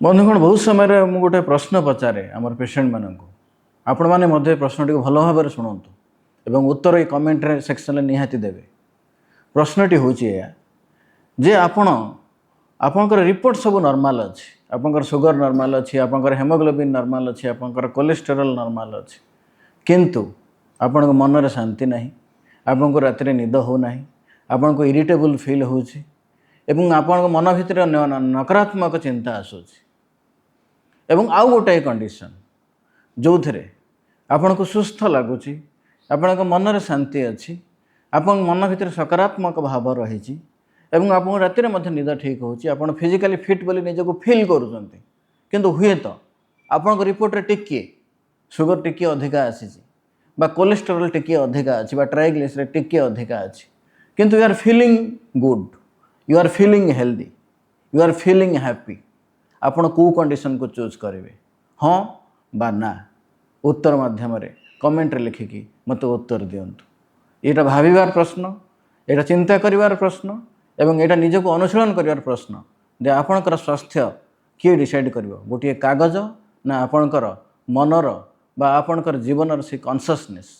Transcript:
ବନ୍ଧୁଗଣ, ବହୁତ ସମୟରେ ମୁଁ ଗୋଟେ ପ୍ରଶ୍ନ ପଚାରେ ଆମର ପେସେଣ୍ଟମାନଙ୍କୁ। ଆପଣମାନେ ମଧ୍ୟ ଏ ପ୍ରଶ୍ନଟିକୁ ଭଲ ଭାବରେ ଶୁଣନ୍ତୁ ଏବଂ ଉତ୍ତର ଏଇ କମେଣ୍ଟରେ ସେକ୍ସନରେ ନିହାତି ଦେବେ। ପ୍ରଶ୍ନଟି ହେଉଛି ଏଇଆ ଯେ ଆପଣଙ୍କର ରିପୋର୍ଟ ସବୁ ନର୍ମାଲ ଅଛି, ଆପଣଙ୍କର ସୁଗର ନର୍ମାଲ ଅଛି, ଆପଣଙ୍କର ହେମୋଗ୍ଲୋବିନ୍ ନର୍ମାଲ ଅଛି, ଆପଣଙ୍କର କୋଲେଷ୍ଟେରଲ୍ ନର୍ମାଲ ଅଛି, କିନ୍ତୁ ଆପଣଙ୍କ ମନରେ ଶାନ୍ତି ନାହିଁ, ଆପଣଙ୍କୁ ରାତିରେ ନିଦ ହେଉନାହିଁ, ଆପଣଙ୍କୁ ଇରିଟେବୁଲ୍ ଫିଲ୍ ହେଉଛି ଏବଂ ଆପଣଙ୍କ ମନ ଭିତରେ ନକାରାତ୍ମକ ଚିନ୍ତା ଆସୁଛି। ଏବଂ ଆଉ ଗୋଟାଏ କଣ୍ଡିସନ୍ ଯେଉଁଥିରେ ଆପଣଙ୍କୁ ସୁସ୍ଥ ଲାଗୁଛି, ଆପଣଙ୍କ ମନରେ ଶାନ୍ତି ଅଛି, ଆପଣଙ୍କ ମନ ଭିତରେ ସକାରାତ୍ମକ ଭାବ ରହିଛି ଏବଂ ଆପଣଙ୍କୁ ରାତିରେ ମଧ୍ୟ ନିଦ ଠିକ୍ ହେଉଛି, ଆପଣ ଫିଜିକାଲି ଫିଟ୍ ବୋଲି ନିଜକୁ ଫିଲ୍ କରୁଛନ୍ତି, କିନ୍ତୁ ହୁଏତ ଆପଣଙ୍କ ରିପୋର୍ଟରେ ଟିକିଏ ସୁଗର ଟିକିଏ ଅଧିକା ଆସିଛି ବା କୋଲେଷ୍ଟେରଲ୍ ଟିକିଏ ଅଧିକା ଅଛି ବା ଟ୍ରାଇଗ୍ଲିସରାଇଡ୍ ଟିକିଏ ଅଧିକା ଅଛି, କିନ୍ତୁ you are feeling good, you are feeling healthy, you are feeling happy। ଆପଣ କେଉଁ କଣ୍ଡିସନକୁ ଚୁଜ୍ କରିବେ, ହଁ ବା ନା? ଉତ୍ତର ମାଧ୍ୟମରେ କମେଣ୍ଟରେ ଲେଖିକି ମୋତେ ଉତ୍ତର ଦିଅନ୍ତୁ। ଏଇଟା ଭାବିବାର ପ୍ରଶ୍ନ, ଏଇଟା ଚିନ୍ତା କରିବାର ପ୍ରଶ୍ନ ଏବଂ ଏଇଟା ନିଜକୁ ଅନୁଶୀଳନ କରିବାର ପ୍ରଶ୍ନ ଯେ ଆପଣଙ୍କର ସ୍ୱାସ୍ଥ୍ୟ କିଏ ଡିସାଇଡ଼୍ କରିବ, ଗୋଟିଏ କାଗଜ ନା ଆପଣଙ୍କର ମନର ବା ଆପଣଙ୍କର ଜୀବନର ସେ କନସିୟସନେସ୍?